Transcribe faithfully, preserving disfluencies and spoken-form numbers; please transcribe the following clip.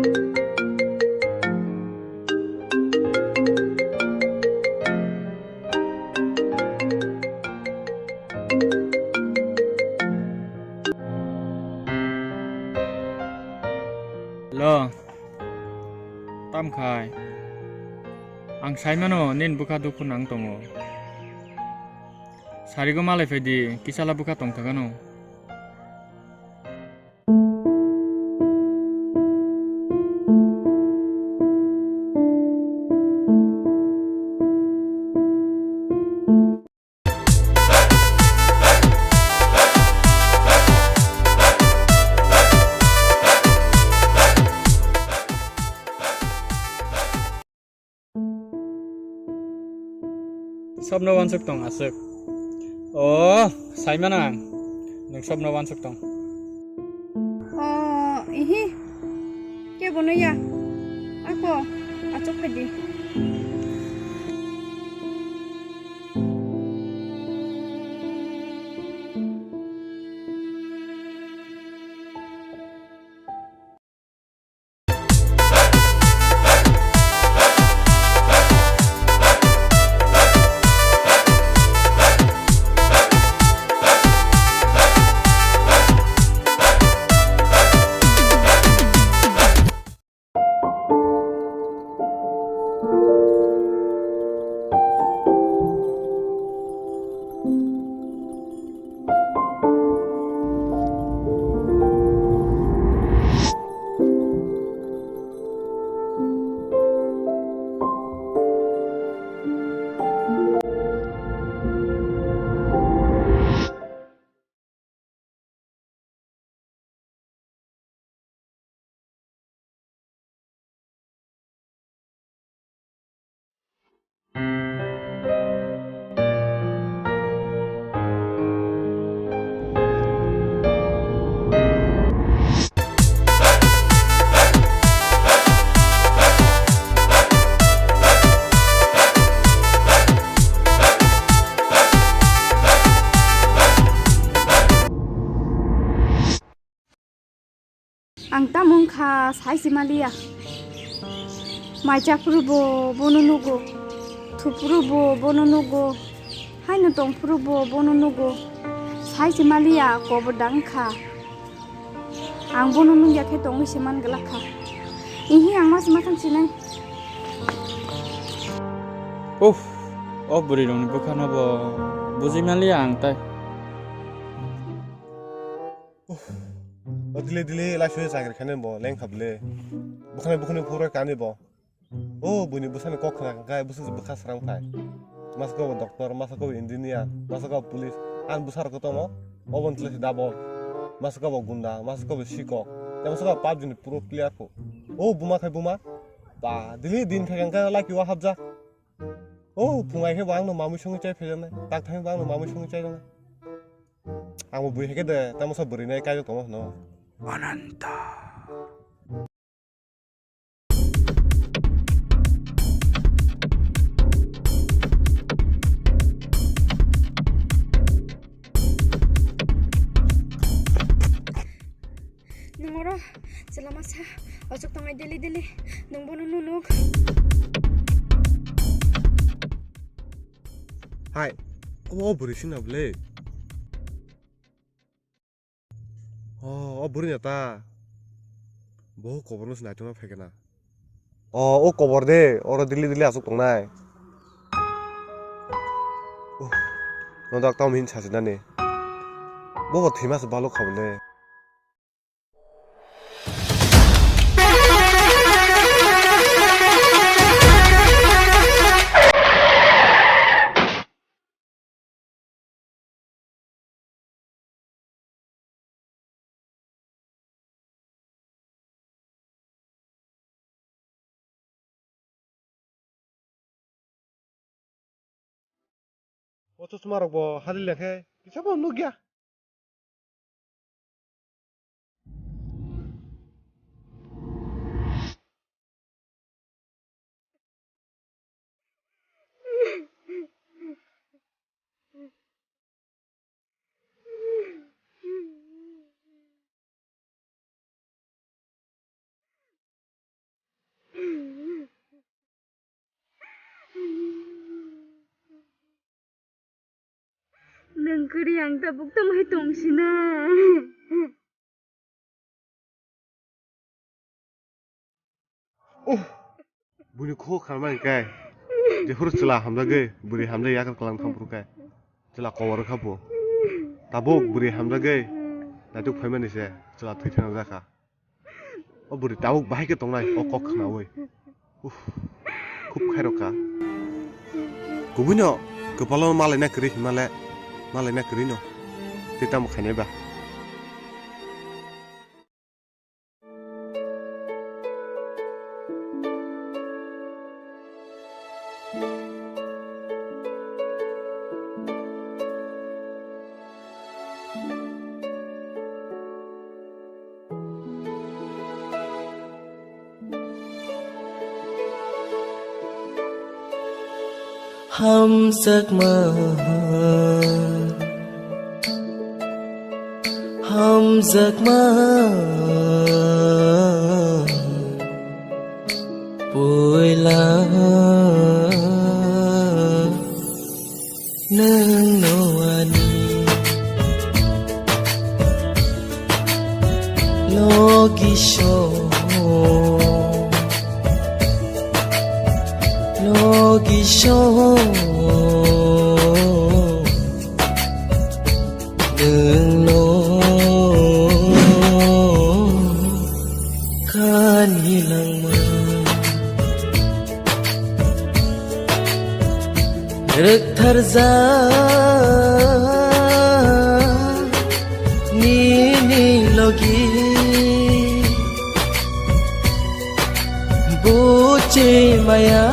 Hello, tam khai? Ang sai mano nini bwkha dukhu nang tongo. Sarigo malai phai di, kisala bwkha tong thangano. Sobno wansuk tong aswk. O, saimano ang. Nwng sobno wansuk tong. O, ihi. Kebono ya. Ako, achuk phaidi. Ang tamo wngkha sai se maliya. Mai chaphuru bo bono nugo, thuphuru bo bono nugo, haino tongphuru bo bono nugo. Sai se maliya kobor da wngkha. Ang bono nungya khe tongwi se man glak kha. Ihi ang mas mathang sinai. Uff, o bwrwi rokni bwkhano bo bujui maliya ang tai. Uff, o dili dili laiswi chakri khainai bo lengkha bwle. Bwkhani bwkhani phurwi kani bo. O buini bwsani kok khna khe bwswk bwkha srang phai. Masa kok bo doctor, masa kok bo engineer, masa kok bo police. Ani bwsa rok kwtamo, obo ni tla se double. Masa kok bo gunda, masa kok bo sikok. Tei masa kok bo pubg ni pro player pho. O buma khai buma. Ba, dili din khai khe laki o hapjak. O phungai khe bo ang no mamui songwi chai phaijaknai. Tak thang bo ang no mamui songwi chai rwnai. Ang bo bui hai khe de, tamo sa bwrwi nai kaijak tongma hwno. Ananta. Nwng oro chwla masa achuk tongnai daily daily, nwng bono nunuk. Hai, obo o bwrwi sina bwle. O, o bwrwi na ta. Bo koborno se naitokna phaikhe na. O, o kobor de, oro dili dili aswk tongnai. Uh, no dak tamo hin sajinani. Bo bo thwima se balok kha bole. O chosma rok bo hali lekhe kisa bo nukya. Kwrwi ang tabuk tamo hai tong sina. Oh, bwrwi kho kharma hwnkhe, jephuru chwla hamjagwi, bwrwi hamjagwi yakar kwlang thang phuru khe, chwla kobor wngkha bo. Tabuk bwrwi hamjagwi, naituk phaimani se, chwla thwi thangna jakha. O bwrwi tabuk bahai khe tongnai, o kok khnaui. Uff, khub khairokha. Kubuino kwpalo malaina kwrwi himale, malaina kwrwino. Tei tamo khainai ba? Hamjakma, hamjakma, puila nwng no ani logi so, logi so. Nwngno kani langma rwktharjak nini logi buchi maya.